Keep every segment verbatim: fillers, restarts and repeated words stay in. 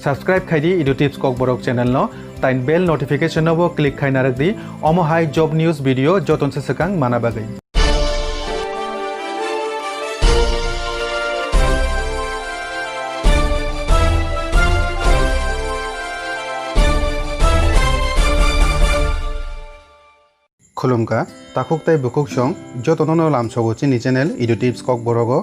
Subscribe khai di Edu Tips Kokborok channel no, tai bell notification no bo click khai narwk di, omo hai job news video joton se swkang mana bagwi. Khulumkha, takhuk tei bukhuk song jotono no lamsogo chini channel Edu Tips Kokborogo.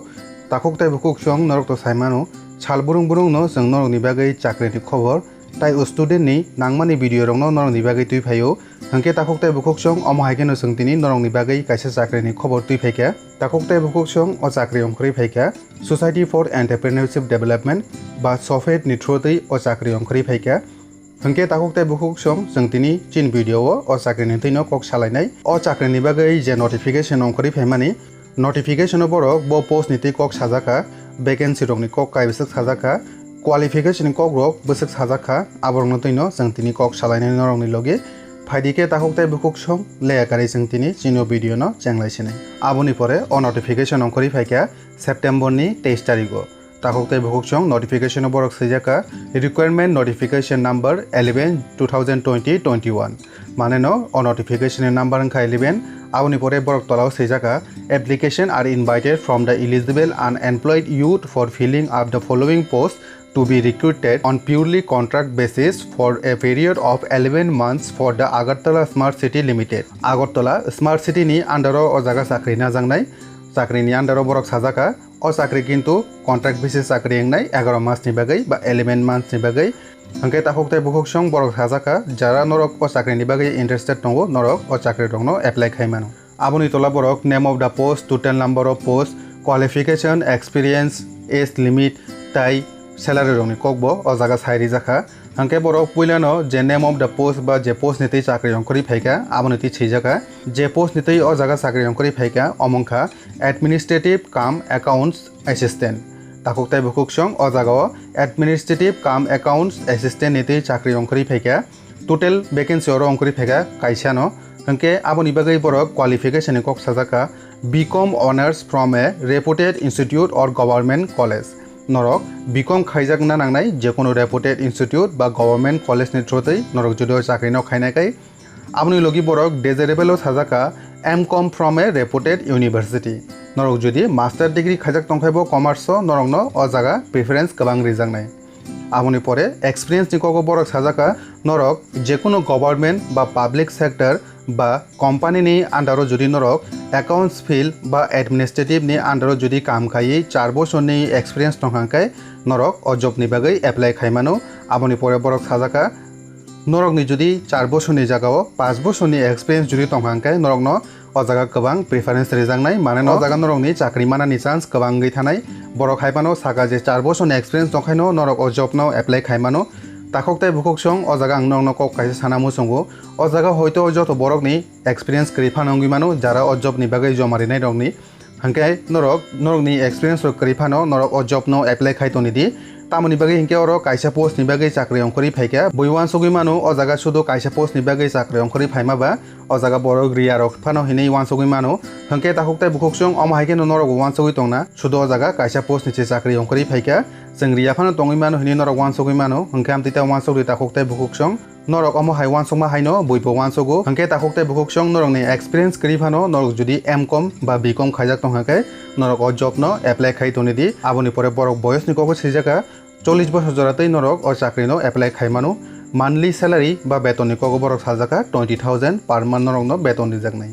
Takhuk tei bukhuk song norok to sai mano, sal burung burung no chwng norokni bagwi chakrini khobor tai o student ni nangmani video rokno norokni bagwi twi phaio. Hwnkhe takhuk tei bukhuk song omo hai kheno chwng tini norokni bagwi kaisa chakrini khobor twi phaikha. Takhuk tei bukhuk song o chakri ongkhorwi phaikha Society for Entrepreneurship Development ba SOFED ni through twi o chakri ongkhorwi phaikha. Hwnkhe takhuk tei bukhuk song chwng tini chini video o o chakrini twino kok salainai. O chakrini bagwi je notification ongkhorwi phaimani, notification o borok bo post ni twi kok sajakha, vacancy rokni kok kaibwswk sajakha, qualification ni kok rok bwswk sajakha, aborokno twino chwng tini kok salainai norokni logi. Phaidi khe takhuk tei bukhuk song leya karwi chwng tini chini o video no chenglai sinai. Aboni pore o notification ongkhorwi phaikha September ni teis tarigo. Takhuk tei bukhuk song notification o borok swijak kha requirement notification number eleven two thousand twenty twenty-one. Mane no o notification ni number wngkha eleven. Aboni pore borok tola o swijak kha, "Application are invited from the eligible unemployed youth for filling up the following post to be recruited on purely contract basis for a period of eleven months for the Agartala Smart City Limited." Agartala Smart City ni under o o jaga chakri najaknai. Chakri ni under o borok sajak kha, o chakri kintu contract basis chakri wngnai egaroh mas ni bagwi ba eleven months ni bagwi. Hwnkhe takhuk tei bukhuk song borok sajak kha, jara norok o chakri ni bagwi interested tongo, norok o chakri rokno apply khai mano. Aboni tola borok name of the post, total number of post, qualification, experience, age limit tai salary rokni kokbo o jaga sai rijak kha. Hwnkhe borok puilano je name of the post ba je post ni twi chakri ongkhorwi phaikha, aboni twi swijak kha. Je post ni twi o jaga chakri ongkhorwi phaikha, omo wngkha Administrative cum Accounts Assistant. Takhuk tei bukhuk song o jaga o Administrative cum Accounts Assistant ni twi chakri ongkhorwi phaikha. Total vacancy oro ongkhorwi phaikha kaisa no. Hwnkhe aboni bagwi borok qualification ni kok sajak kha, B Com Honours from a reputed institute or government college. Norok B Com khaijak na nangnai, jekunu reputed institute ba government college ni through twi norok jodi o chakri no khainai khai. Aboni logi borok desirable o sajak kha, M Com from a reputed university. Norok jodi master degree khaijak tongkhai bo commerce o, norok no o jaga preference kwbang rijaknai. Aboni pore experience ni kogo borok sajak kha, norok jekunu government ba public sector ba company ni under o jodi norok accounts field ba administrative ni under o jodi kam khaiwi char bosor ni experience tongkha khe norok o job ni bagwi apply khai mano. Aboni pore borok sajak kha, norok ni jodi char bosor ni jaga o panch bosor ni experience jodi tongkha khe norok no o jaga kwbang preference rijaknai, mane no o jaga norok ni chakri mana ni chance kwbang wngwi thanai. Borok hai phano saka je char bosor ni experience tongkhaino norok o job no apply khai mano. Takhuk tei bukhuk song o jaga ang norok no kok kaisa sana muchungo. O jaga hoito joto borok ni experience kwrwi phano wngwi mano, jara o job ni bagwi joma rinai rok ni. Hwnkhe norok, norok ni experience rok kwrwi phano norok o job no apply khai toni di. Tamoni bagwi hinkhe oro kaisa post ni bagwi chakri ongkhorwi phaikha. Bui uansugwi mano, o jaga sudu kaisa post ni bagwi chakri ongkhorwi phaima ba, o jaga borok riya rok phano hinwi uansugwi mano. Hwnkhe takhuk tei bukhuk song omo hai kheno norok bo uansugwi tongna. Sudu o jaga kaisa post ni se chakri ongkhorwi phaikha. Chwng riya phano tongwi mano hinwi norok uansugwi mano. Hwnkhe amtwi ta uansugwi takhuk tei bukhuk song. Norok omo hai uansukma haino buibo uansugo. Hwnkhe takhuk tei bukhuk song norokni experience kwrwi phano norok jodi M Com ba B Com khaijak tongkha khe norok o job no apply khai toni di. Aboni pore borok boyos ni kogo swijak kha, chollish bosor jora tei norok o chakri no apply khai mano. Monthly salary ba beton ni kogo borok sajak kha twenty thousand per month norok no beton rijaknai.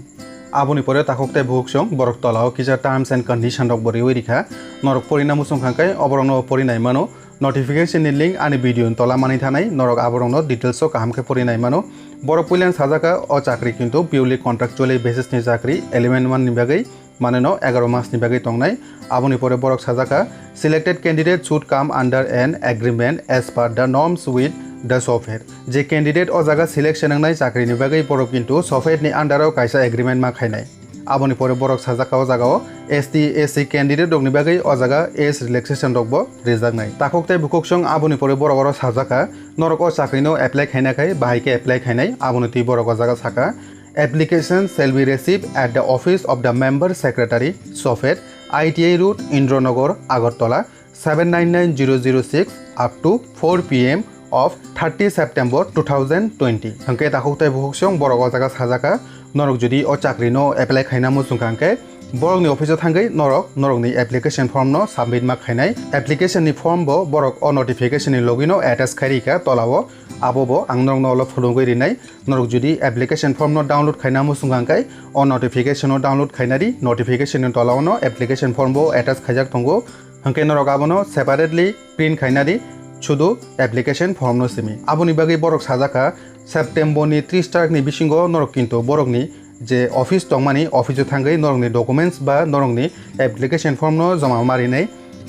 Aboni pore takhuk tei bukhuk song borok tola o kisa terms and condition rok bo riwi rikha. Norok porina muchung kha khe oborok no porinai mano. Notification ni link ani video ni tola manwi thanai, norok aborokno details o kaham khe pori nai mano. Borok puila sajak kha o chakri kintu purely contractually basis ni chakri, eleven month ni bagwi, mane no egaroh mas ni bagwi tongnai. Aboni pore borok sajak kha, "Selected candidate should come under an agreement as per the norms with the SOFED." Je candidate o jaga selection wngnai chakri ni bagwi borok kintu SOFED ni under o kaisa agreement ma khainai. Aboni pore borok sajak kha o jaga o, "S T, S C candidate rok ni bagwi o jaga age relaxation rok bo rijaknai." Takhuk tei bukhuk song aboni pore borok oro sajak kha, "Norok o chakri no apply khaina khai bahai khe apply khainai." Aboni twi borok o jaga saka, "Application shall be received at the office of the member secretary, SOFED, I T I Road, Indranagar, Agartala." seven nine nine zero zero six up to four P M of thirty September two thousand twenty. Hwnkhe takhuk tei bukhuk song borok o jaga sajaka, norok jodi o chakri no apply khaina muchung kha hwnkhe, borok ni office o thangwi norok norok ni application form no submit ma khainai. Application ni form bo borok o notification ni logi no attach khai rika tola o, abo bo ang norok no ulo phunugwi rinai. Norok jodi application form no download khaina muchung kha hwnkhe, o notification no download khaina di, notification ni tola o no application form bo attach khaijak tongo. Hwnkhe norok abono separately print khaina di, sudu application form no simi. Aboni bagwi borok sajak kha, September ni tris tarik ni bisingo norok kintu borok ni je office tongmani office o thangwi norok ni documents ba norok ni application form no joma ma rinai.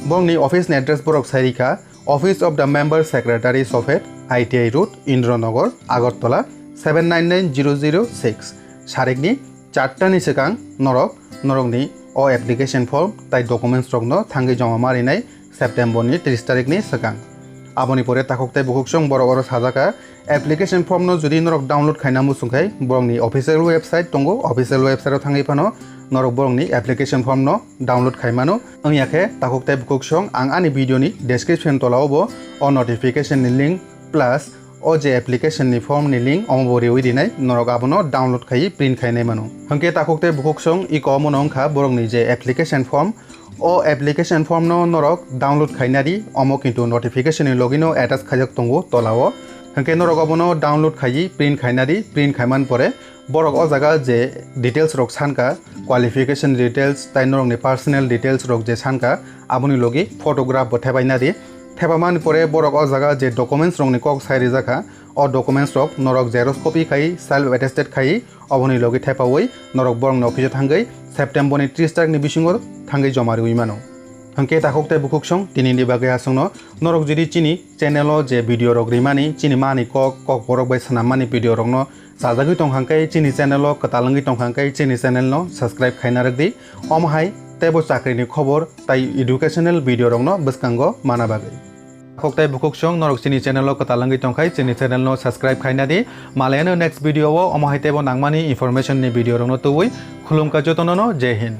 Borok ni office ni address borok sai rikha, Office of the Member Secretary, Sophet, I T I Road, Indranagar, Agartala, seven nine nine zero zero six. Sarik ni charta ni swkang norok norok ni o application form tai documents rok no thangwi joma ma rinai September ni tris tarik ni swkang. Aboni pore takhuk tei bukhuk song borok oro sajak kha, application form no jodi norok download khaina muchung khai, borok ni official website tongo, official website o thangwi phano norok borok ni application form no download khai mano. Wngya khe takhuk tei bukhuk song ang ani video ni description tola o bo o notification ni link plus o je application ni form ni link omo bo riwi rinai, norok abono download khai print khainai mano. Hwnkhe takhuk tei bukhuk song iko omo no wngkha borok ni je application form, o application form no norok download khaina di, omo kintu notification ni logi no attach khaijak tongo tola o. Hwnkhe norok obono download khaiwi print khaina di, print khaiman pore borok o jaga je details rok sanka, qualification details tai norok ni personal details rok je sanka, aboni logi photograph bo thepaina di. Thepamani pore borok o jaga je documents rok ni kok sai rijak kha, o documents rok norok xerox copy khai self attested khai oboni logi thepawi norok borok ni office o thangwi September ni tris tarik ni bisingo thangwi joma riwi mano. Hwnkhe takhuk tei bukhuk song tini ni bagwi aswk no, norok jodi chini channel o je video rok rimani, chini mani kok, kok borok bai swnam mani video rok no chajagwi tong kha hwnkhe, chini channel o kwtal wngwi tong kha hwnkhe, chini channel no subscribe khaina rwk di. Omo hai teibo chakri ni khobor tai educational video rok no bwskango mana bagwi. Takhuk tei bukhuk song norok chini channel o kwtal wngwi tong khai, chini channel no subscribe khaina di. Malai ano next video o omo hai teibo nangmani information ni video rok no tubui. Khulumkha jotono no, Jai Hind.